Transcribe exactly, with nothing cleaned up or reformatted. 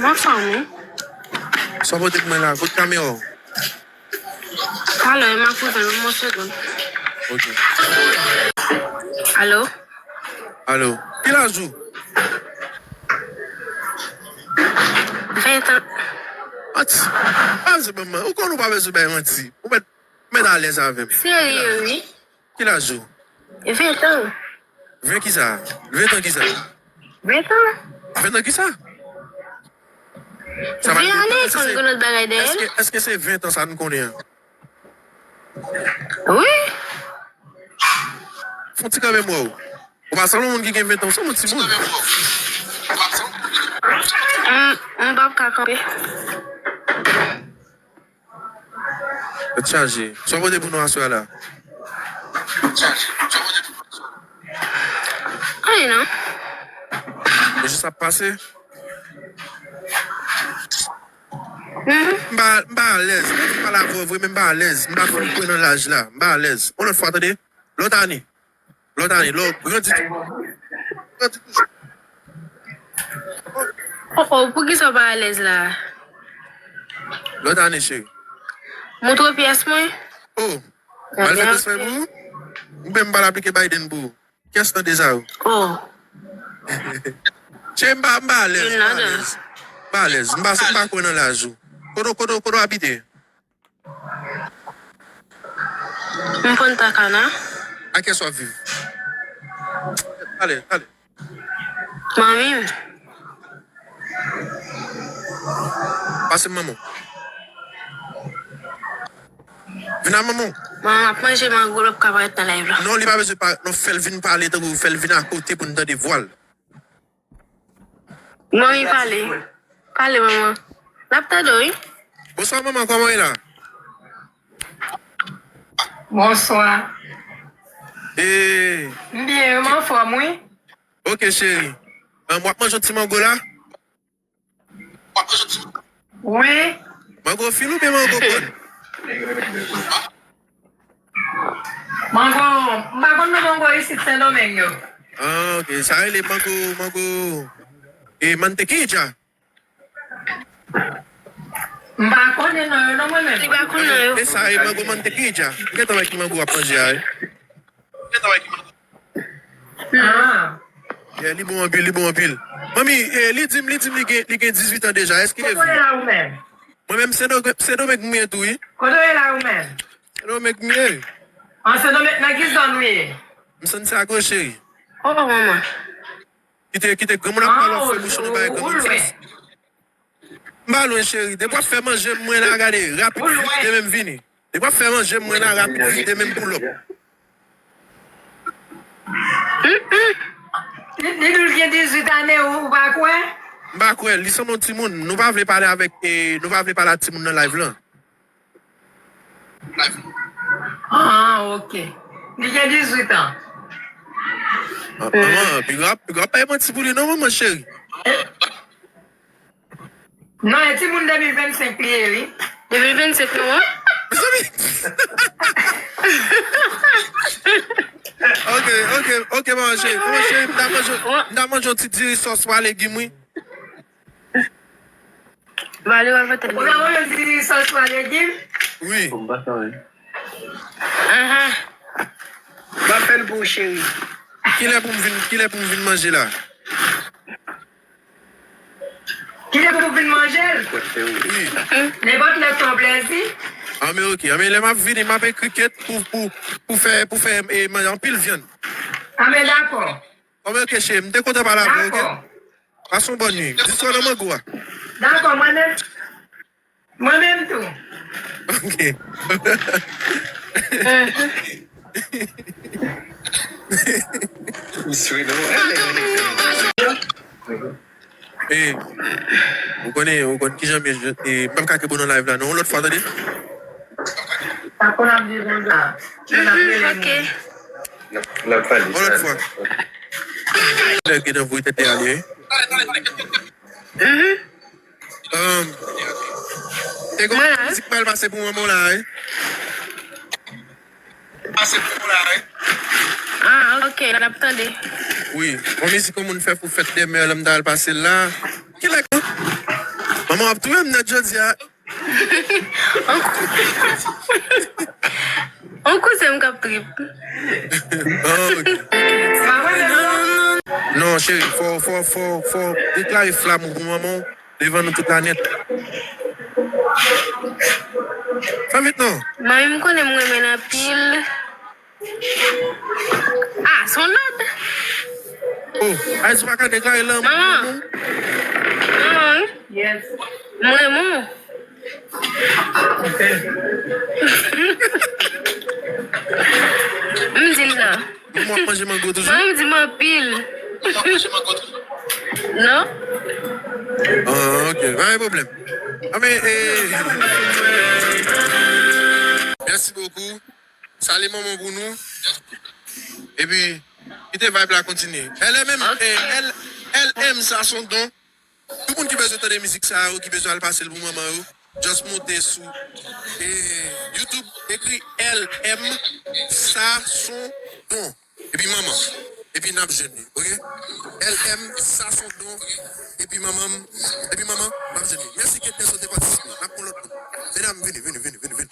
M anfòm, wi. Sa w pote pou mwen la? Kot kamera w? Talè, m ap ouvè l, yon segonn. Ok. Alo? Alo? Ki laj ou? Ven tan. Manti. Pa bezwen ban m man-, ou konn ou pa bezwen bay manti. Ou mèt, ou mèt alèz avè m. Serye, wi. Ki laj ou? Ven tan. Ven kisa? Ven tan kisa? Ven tan. Ven tan kisa? Sa pa Ven ane, èske se, konn gen lòt bagay dèyè l? Èske, èske se ven tan sa n konnen an? Wi. Fon ti kanpe m wè w. Ou pa sanble yon moun ki gen ven tan, ou sanble yon timoun. M, m p ap ka kanpe. Tèt chaje. Sa w pote pou nou aswè a la? Anyen non. Ou jis ap pase? Mhm. M pa, m pa alèz. Mwen di pale avè w vre, men m pa alèz. M pa fin kwè nan laj la. M pa alèz. Yon lòt fwa, tande? Lòt ane. Lòt ane, lè w grandi toujou. Grandi toujou. Oh, oh, poukisa w pa alèz la? Lòt ane, cheri. Montre pyès mwen. Oh, m al fè transfè pou ou? Oubyen m pral aplike Biden pou ou? Kyès nan de sa yo? Oh. Cheri, m pa, m pa alèz, m pa alèz. M pa alèz, m pa, m pa kwè nan laj ou. Kote, kote, kote w abite? M konn Takana. A kiyès w ap viv? Talè, talè. Manmi m. Pase m manman w. Vin a manman w. Manman, m ap manje mango, l ap ka parèt nan live la. Non, li pa bezwen pa, non, fè l vin pale, tankou fè l vin akote pou n tande vwa l. Manmi, pale. Pale, manman. N ap tande w, wi. Bonswa, manman, kòman w ye la? Bonswa. E, M byen, m anfòm, wi. Ok, cheri. Ahn, w ap manje yon ti mango la? Wi. Mango fin oubyen mango kòn? Mango, m pa konn non mango isit Sendomeng yo. Ah, ok. Sa rele mango, mango, e, mantequilla? M pa konnen non yo non mwen menm. Li pa konn non yo. E sa e mango mantequilla. M gentan wè ki mango w ap manje a, wi. Ah. Yeah, li bon anpil, li bon anpil. Manmi, eh, li di m, li di m li gen, li gen dizuit an deja. Èske e vre? Kote w ye la ou menm? Mwen menm, Sendomeng, Sendomeng mwen ye tou, wi. Kote w ye la ou menm? Sendomeng mwen ye. An Sendomeng, nan ki zòn ou ye? M Santiago, cheri. Oh, manman. Kite, kite granmoun ap pale, w ap fè bouch ou nan bagay granmoun sa. M pa lwen, cheri. Depi w ap fè manje m, mwen la, gade, rapid, vit, demen m vini. Depi w ap fè manje m, mwen la, rapid, vit, demen m pull up. Li, li di w l gen dizuit ane, ou, ou pa kwè? M pa kwè, li sanble yon timoun. Nou pa vle pale avèk, e, nou pa vle pale ak timoun nan live lan. Ah, ok. Li gen dizuit an. Ah, manman, piga, piga pa bay manti pou li non, manman cheri. Non, e timoun de mil vennsenk li ye, wi. De mil vennsenk, non, an? Mezanmi. Ok, ok, ok, manman cheri. Manman cheri, m ta manje, m ta manje yon ti diri sòs pa legim, wi. Vale w ap fè tèt. Ou nan manje ti sòs pa legim? Wi. Bon, m pa sa, wi. Ahan. M ap fè l pou ou, cheri. Kilè pou m vin, kilè pou m vin manje la? Kilè pou w vin manje l? Wi. Nenpòt lè fè w plèzi. Anben, ok. Anben, lè m ap vini, m ap ekri kèt pou, pou, pou fè, pou fè, e, manje anpil vyann. Anben, dakò. Anben, ok, cheri, m te kontan pale avè w, ok? Dakò. Pase yon bòn nwi. Bonswa nan mango a. Dakò, mwen menm. Mwen menm tou. Ok. M sou nou. E, ou konnen, ou konn kijan m ye, e, m p ap ka kenbe w nan live la, non, yon lòt fwa, tande? Pa konn ap di konsa. N ap rele moun. Yon lòt fwa. Lè gen nan voye tèt li ale, wi. Te gen yon mizik mal pase pou manman w la, wi. Pase pou manman w la, wi. Ah, ok, n ap tande. Wi, yon mizik yon moun fè pou fèt dè mè, lè m ta al pase l la. Kilè? Manman w ap touye m nèt jodi a. On kouzen m k ap trip. Ah, ok. Non, cheri, fò, fò, fò, fò deklare flam ou pou manman w devan nou tout la nèt. Fè vit non. Manmi m konnen m renmen l anpil. Ah, son lòd. Oh, Ayis pa ka deklare lanmou. Manman. Manman. Yes. M renmen w. M di l non. Mwen ap manje mango toujou. Manman m di m anpil. Non? Ah, ok. Pa gen pwoblèm. Ah, men, eh. Merci beaucoup. Salye manman pou nou. Epi, kite vibe la kontinye. L M M, eh, L, L M, sa son don. Tout moun ki bezwen tande mizik sa yo, ki bezwen al pase l pou manman yo, just monte sou eh, YouTube, ekri L M, sa son don. Epi manman. Epi n ap jwenn li, ok? L M, sa son don. Epi manman, epi manman, n ap jwenn li. Mèsi kèk pèsòn te patisipe. N ap pran lòt moun. Medam, vini, vini, vini, vini, vini.